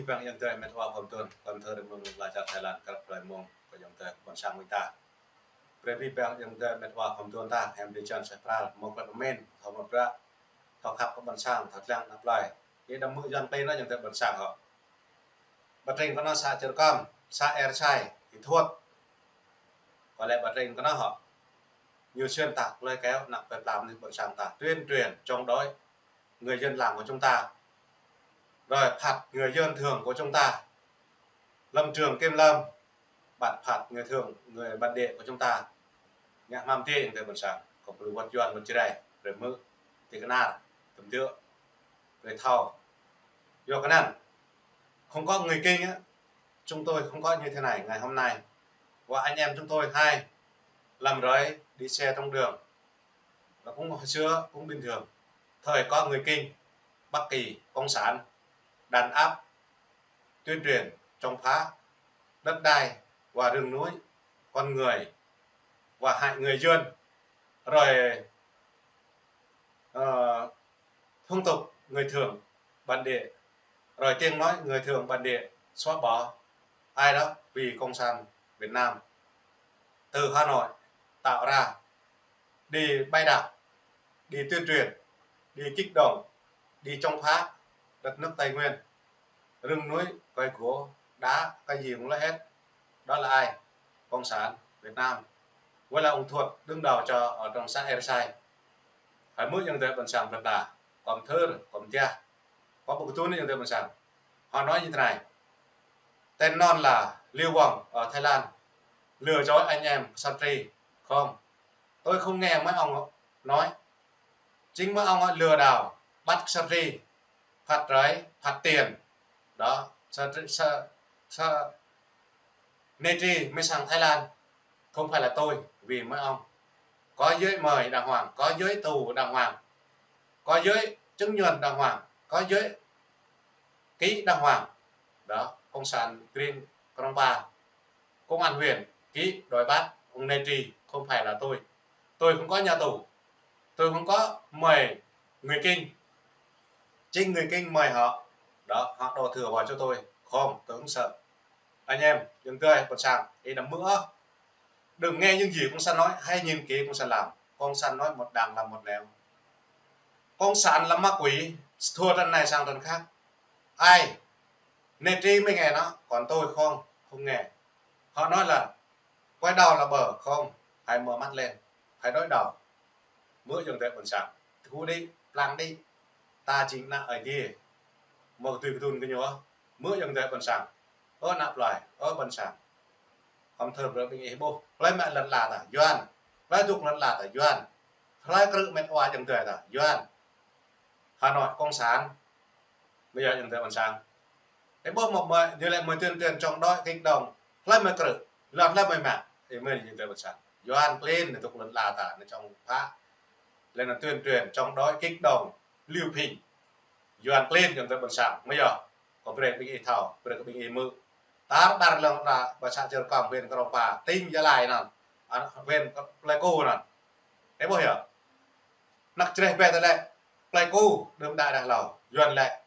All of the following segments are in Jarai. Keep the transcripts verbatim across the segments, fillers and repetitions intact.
Bang ayŏng adơi met wa khom tuan, khom thơ rơmung la čar Thái Lan, krăp plơi mông, kơ ayŏng adơi ƀôn sang ƀing ta. Brơi bih bang ayŏng adơi met wa khom tuan ta, hem đi čan seh pral, mông klep amen, thâo mă bruă, thâo khăp kơ ƀôn sang, thâo lăng anăp plơi. Ih đăm hmư̆ Yuan klin anŭn ayŏng adơi ƀôn sang hŏ. Ƀă tring kơ anŭn să Čư̆ Rơkăm, să Ia Sai, Ia Thuôt. Kơ lĕ ƀă tring kơ anŭn hŏ. Ñu xuyên tạc lơi kéo anăp plơi pla mơnuih ƀôn sang ta, tuyên truyền chống đối người dân làng của chúng ta. Rồi phạt người dân thường của chúng ta. Lâm trường kiểm lâm, bắt phạt người thường, người bản địa của chúng ta. Ngă hmăm tê ayŏng adơi ƀôn sang, kơ pơlư wơ̆t Yuan wơ̆t Jrai, brơi hmư̆, tê kơnar, tơm tơ̆, brơi thâo. Yua kơ anŭn, không có người Kinh á, chúng tôi không có như thế này ngày hôm nay. Và anh em chúng tôi hay lầm lỗi đi xe trong đường. Và cũng hồi xưa cũng bình thường. Thời có người Kinh, Bắc Kỳ, Cộng sản, đàn áp, tuyên truyền, chống phá đất đai và rừng núi, con người và hại người dân. Rồi, ờ, phong tục người thường bản địa, rồi tiếng nói người thường bản địa xóa bỏ. Ai đó? Vì Cộng sản Việt Nam từ Hà Nội tạo ra, đi bày đặt, đi tuyên truyền, đi kích động, đi chống phá đất nước Tây Nguyên, rừng núi, cây gỗ, đá, cái gì cũng lấy hết. Đó là ai? Cộng sản Việt Nam. Với là ông Thuột đứng đầu cho ở trong xã Ia Sai. Hơi hmư̆ ayŏng adơi ƀôn sang plơi pla, khom thơ, khom tê, khom pơkơtŭn ayŏng adơi ƀôn sang. Họ nói như thế này: Tên non là Lưu Vong ở Thái Lan lừa dối anh em Santri. Không, tôi không nghe mấy ông nói. Chính mấy ông lừa đảo, bắt Santri, phạt rơi, phạt tiền. Đó, Santri, Sa-, Sa-, Nê Tri mới sang Thái Lan. Không phải là tôi, vì mấy ông có giấy mời đàng hoàng, có giấy tù đàng hoàng, có giấy chứng nhận đàng hoàng, có giấy ký đàng hoàng. Đó, Cộng sản Green Krông Pa, công an huyện ký đuổi bắt ông Nê Tri, không phải là tôi. Tôi không có nhà tù. Tôi không có mời người Kinh. Chính người Kinh mời họ. Đó, họ đổ thừa vào cho tôi. Không, tôi không sợ. Anh em, ayŏng adơi ƀôn sang, ih đăm hmư̆ ôh. Đừng nghe những gì Cộng sản nói, hãy nhìn kỹ Cộng sản làm. Cộng sản nói một đằng làm một nẻo. Cộng sản là ma quỷ, thua trận này sang trận khác. Ai? Nê Tri mới nghe nó, còn tôi không, không nghe. Họ nói là quay đầu là bờ, không, hãy mở mắt lên, hãy đối đầu. Hmư̆ ayŏng adơi ƀôn sang, tơgŭ đĭ, pơblang đĭ, ta jing ană Ơi Adai. Mơ̆ tui kơtŭn kơ ñu, hmư̆ ayŏng adơi ƀôn sang. Ơ anăp plơi, ơ ƀôn sang. Khom thơ brơi ƀing ih ƀuh, hlơi mă lŏn ala ta, Yuan. Hlơi dŏ lŏn ala ta, Yuan. Hlơi krư̆ met wa ayŏng adơi ta, Yuan. Hà Nội Cộng sản. Mơ̆ yơh ayŏng adơi ƀôn sang. Ih ƀuh mơ̆, mơ̆, ñu lĕ mơ̆ tuyên truyền chống đối kích động. Hlơi mơ̆ krư̆, lŏn hlơi mơ̆ mă. Ih mơ̆ ayŏng adơi ƀôn sang. Yuan klin, ñu dŏ lŏn ala ta, ñu chống phá. Lĕ ñu tuyên truyền chống đối kích động, Liu Phinh. Yuan klin ayŏng adơi ƀôn sang, mơ̆ yơh. Kơ brơi ƀing ih thâo, brơi kơ ƀing ih hmư̆. Tar ƀar lăng ta, ƀă să Čư̆ Rơkăm, huyện Krông Pa, tỉnh Gia Lai anŭn. Anŭn, huyện Pleiku anŭn. Ih ƀuh yơh. Anăp Jrai ƀĕ tơlơi. Pleiku, đưm đă đah hlâo. Yuan lĕ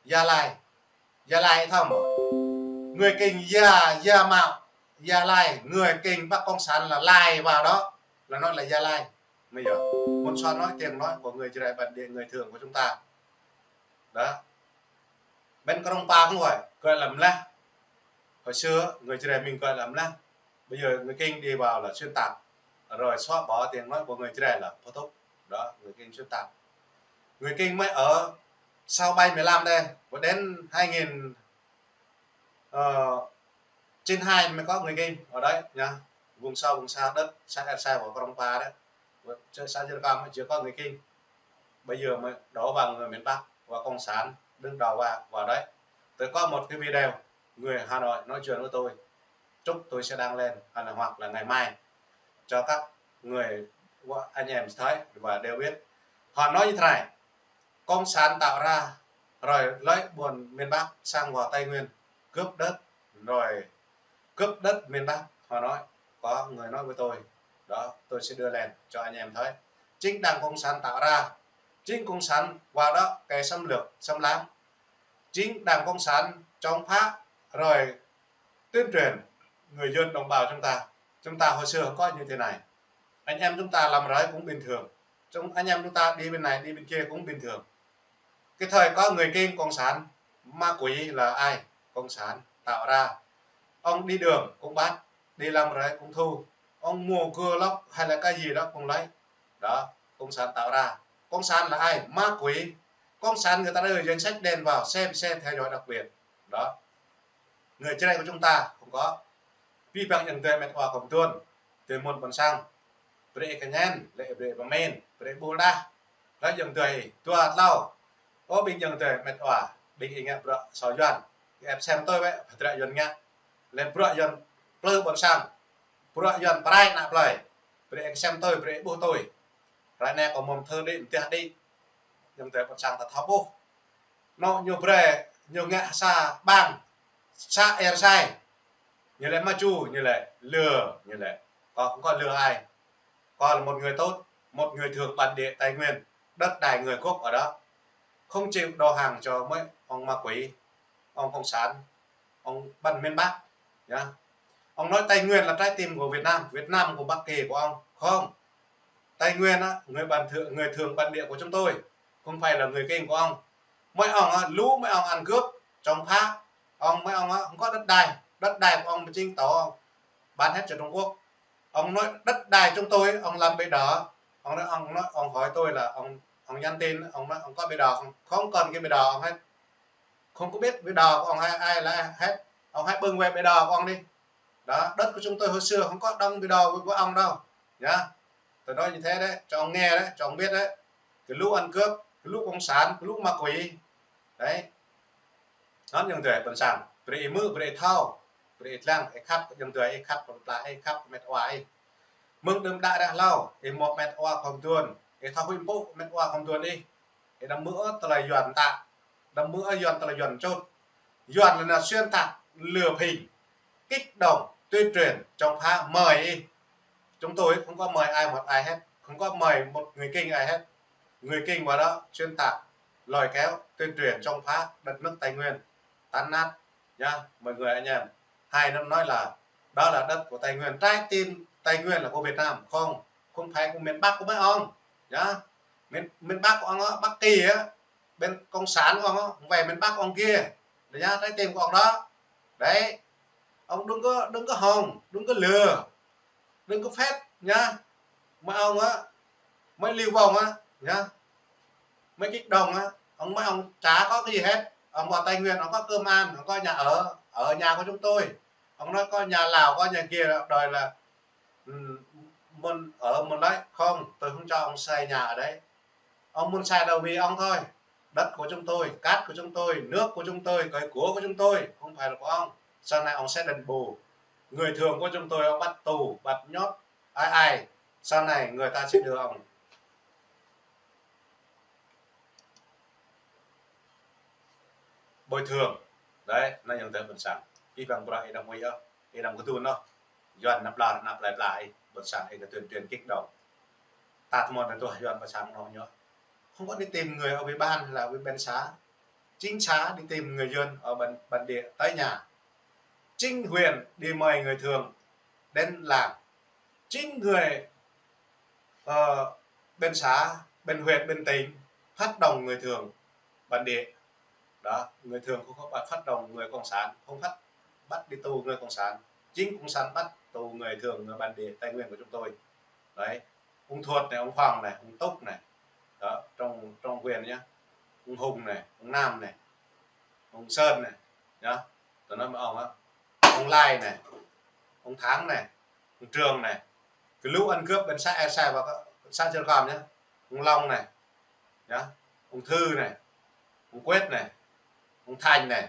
Gia Lai. Gia Lai thâo mơ̆? Người Kinh Gia, Gia Mạo, Gia Lai, người Kinh bắt Cộng sản là Lai vào đó. Là nói là Gia Lai. Mơ̆ yơh. Một số nói tiếng nói của người Jrai bản địa, người thường của chúng ta. Đó. Bên Krông Pa cũng vậy, gọi là mlah. Hồi xưa người Jrai mình gọi là mlah. Bây giờ người Kinh đi vào là xuyên tạc. Rồi xóa bỏ tiếng nói của người Jrai là pơtŭk. Đó, người Kinh xuyên tạc. Người Kinh mới ở sau bảy mươi lăm đây, và đến hai nghìn, ờ, chín hai mới có người Kinh ở đấy nhá. Vùng sâu vùng xa đất, xã Ia Sai và Krông Pa đấy. Và xã Jrai Kam mới chưa có người Kinh. Bây giờ mới đổ vào người miền Bắc và Cộng sản đứng đầu vào, vào đấy. Tôi có một cái video người Hà Nội nói chuyện với tôi. Chốc tôi sẽ đăng lên, hay là hoặc là ngày mai cho các người, anh em thấy và đều biết. Họ nói như thế này: Cộng sản tạo ra rồi lấy buôn miền Bắc sang vào Tây Nguyên, cướp đất, rồi cướp đất miền Bắc. Họ nói, có người nói với tôi, đó, tôi sẽ đưa lên cho anh em thấy. Chính Đảng Cộng sản tạo ra, chính Cộng sản vào đó, kẻ xâm lược, xâm lăng, Chính Đảng Cộng sản chống phá rồi tuyên truyền người dân đồng bào chúng ta. Chúng ta hồi xưa không có như thế này. Anh em chúng ta làm rẫy cũng bình thường. Chúng, anh em chúng ta đi bên này, đi bên kia cũng bình thường. Cái thời có người Kinh Cộng sản, ma quỷ là ai? Cộng sản tạo ra. Ông đi đường cũng bắt, đi làm rẫy cũng thu. Ông mua cưa lốc hay là cái gì đó cũng lấy. Đó, Cộng sản tạo ra. Cộng sản là ai? Ma quỷ. Cộng sản người ta đưa danh sách đen vào, xem xe theo dõi đặc biệt. Đó. Người Jrai của chúng ta không có. Ƀing ayŏng adơi met wa khom tuan, tui mơ̆n ƀôn sang, brơi kơñen, lĕ brơi pơmĭn, brơi ƀuh đah. Lĕ ayŏng adơi dua tlâo. Ơ ƀing ayŏng adơi met wa, ƀing ih ngă bruă soh Yuan, ih ĕp sem tui wĕ, pơtrĕ Yuan ngă. Lĕ bruă Yuan plư ƀôn sang, bruă Yuan pơrai ană plơi, brơi ih sem tui, brơi ih ƀuh tui. Ră anai kâo mơ̆m thơ đĭ, mơtiah đĭ, ayŏng adơi ƀôn sang ta thâo ƀuh. Nŏ ñu brơi, ñu ngă sa ƀang, sa er sai. Ñu lĕ mă chu, ñu lĕ lừa, ñu lĕ. Kâo không có lừa ai. Kâo là một người tốt, một người thương bản địa Tây Nguyên, đất đai người gốc ở đó. Không chịu đầu hàng cho mấy ông ma quỷ, ông cộng sản, ông bắn miền Bắc, nhá. Ông nói Tây Nguyên là trái tim của Việt Nam, Việt Nam của Bắc Kỳ của ông. Không. Tây Nguyên á, người bản thượng, người thường bản địa của chúng tôi, không phải là người Kinh của ông. Mấy ông á, lú mấy ông ăn cướp, chống phá. Ông, mấy ông á, không có đất đai. Đất đai của ông mà chính tổ bán hết cho Trung Quốc. Ông nói đất đai chúng tôi, ông làm bìa đỏ. Ông nói, ông nói, ông hỏi tôi là ông, ông nhắn tin, ông nói ông có bìa đỏ không? Không cần cái bìa đỏ ông hết. Không có biết bìa đỏ của ông ai, ai là ai hết. Ông hãy bưng về bìa đỏ của ông đi. Đó, đất của chúng tôi hồi xưa không có đóng bìa đỏ của, của ông đâu. Nhá. Tôi nói như thế đấy, cho ông nghe đấy, cho ông biết đấy. Cái lũ ăn cướp, cái lũ cộng sản, cái lũ ma quỷ. Đấy. Anŭn ayŏng adơi ƀôn sang, brơi ih hmư̆, brơi ih thâo, brơi ih lăng, ih khăp ayŏng adơi, ih khăp kơ pla, ih khăp met wa ih. Mơ̆ng đưm đă ră hlâo, ih mŏk met wa khom tuan, ih thâo huĭ pŭ met wa khom tuan ih. Ih đăm hmư̆ ôh tơlơi Yuan tă, đăm hmư̆ ôh Yuan tơlơi Yuan čŭt. Yuan là nó xuyên tạc, lừa phỉnh, kích động, tuyên truyền, chống phá, mời ih. Chúng tôi không có mời ai một ai hết, không có mời một người Kinh ai hết. Người Kinh vào đó xuyên tạc, lôi kéo, tuyên truyền, chống phá đất nước Tây Nguyên, tan nát, nhá, mọi người anh em. Hay nó nói là đó là đất của Tây Nguyên, trái tim Tây Nguyên là của Việt Nam. Không, không phải của miền Bắc của mấy ông, nhá. Miền, miền Bắc của ông á, Bắc Kỳ á, bên cộng sản của ông á, không phải miền Bắc của ông kia. Đấy nhá, trái tim của ông đó. Đấy. Ông đừng có, đừng có hòng, đừng có lừa, đừng có phép nhá. Mấy ông á, mấy Lưu Vong á, nhá, mấy kích động á, ông, mấy ông chả có cái gì hết. Ông vào Tây Nguyên, ông có cơm ăn, ông có nhà ở, ở nhà của chúng tôi. Ông nói có nhà Lào, có nhà kia, đòi là, ừ, muốn ở muốn lấy. Không, tôi không cho ông xây nhà ở đấy. Ông muốn xây đâu vì ông thôi. Đất của chúng tôi, cát của chúng tôi, nước của chúng tôi, cái của của chúng tôi, không phải là của ông. Sau này ông sẽ đền bù. Người thường của chúng tôi, ông bắt tù, bắt nhốt, ai ai. Sau này người ta sẽ đưa ông bồi thường. Đấy, anŭn ayŏng adơi ƀôn sang. Ih ƀăng bruă ih đăm huĭ ôh, ih đăm kơdŭn ôh. Yuan năp lar, năp lai lai, ƀôn sang ih kơ tuyên truyền kích động. Ta tơmon tơtuah Yuan ƀôn sang nŏ ñu. Không có đi tìm người ở ủy ban hay là ủy ban xã. Chính xã đi tìm người dân ở bản, bản địa tới nhà. Chính quyền đi mời người thường đến làm. Chính người, ờ, bên xã, bên huyện, bên tỉnh phát động người thường bản địa. Đó, người thường không có bắt, phát động người cộng sản, không phát, bắt đi tù người cộng sản. Chính cộng sản bắt tù người thường, người bản địa Tây Nguyên của chúng tôi. Đấy, ông Thuột này, ông Hoàng này, ông Túc này. Đó, trong, trong huyện nhá. Ông Hùng này, ông Nam này, ông Sơn này, nhá. Tôi nói với ông á, ông Lai này, ông Thắng này, ông Trường này, cái lũ ăn cướp bên xã Ea Sai và xã Chư Kom nhá, ông Long này, nhá, ông Thư này, ông Quyết này, ông Thành này,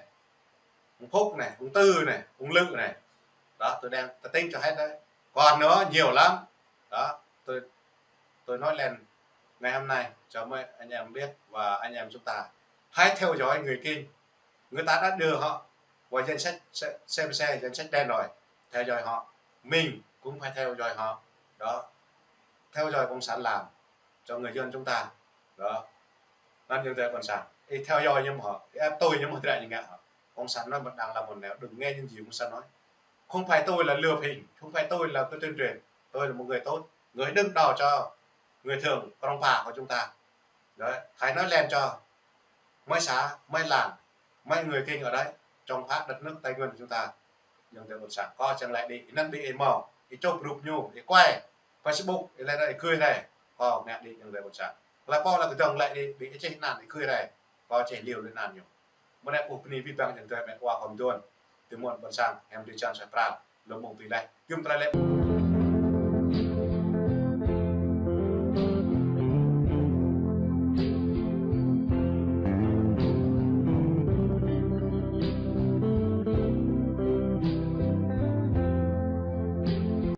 ông Phúc này, ông Tư này, ông Lự này. Đó, tôi đang, tôi tính cho hết đấy. Còn nữa nhiều lắm. Đó, tôi, tôi nói lên ngày hôm nay cho mấy anh em biết và anh em chúng ta hãy theo dõi người Kinh. Người ta đã đưa họ vào danh sách xe, xe, xe, danh sách đen rồi. Theo dõi họ. Mình cũng phải theo dõi họ. Đó. Theo dõi cộng sản làm cho người dân chúng ta. Đó. Anŭn ayŏng adơi ƀôn sang. Ih theo dõi ñu hă, ih ép tôi ñu hă, dră ñu ngă hă. Cộng sản nói một đằng làm một nẻo, đừng nghe những gì Cộng sản nói. Không phải tôi là lừa phỉnh, không phải tôi là cái tuyên truyền. Tôi là một người tốt, người đứng đầu cho người Thượng Krông Pha của chúng ta. Đấy, hãy nói lên cho mấy xã, mấy làng, mấy người Kinh ở đấy, chống phá đất nước Tây Nguyên của chúng ta. Ayŏng adơi ƀôn sang, kâo čang lĕ đĭ, ih năn đĭ ih mâo, ih čŏp rup ñu, ih kuai Facebook, ih lĕ đa ih gửi rai, kâo ngă đĭ ayŏng adơi ƀôn sang. Lĕ kâo lĕ kơdơ̆ng lĕ đĭ, ƀing ih čih anăn ih gửi rai, kâo čih liu lĕ anăn ñu. Mơ̆ng anai kâo bơni abih bang ayŏng adơi met wa khŏm đuôn, tơ mơ̆n ƀôn sang, hiam drơi jăn suaih pral, lŏm mơ̆ng tui leh, yum tơlơi lĕ.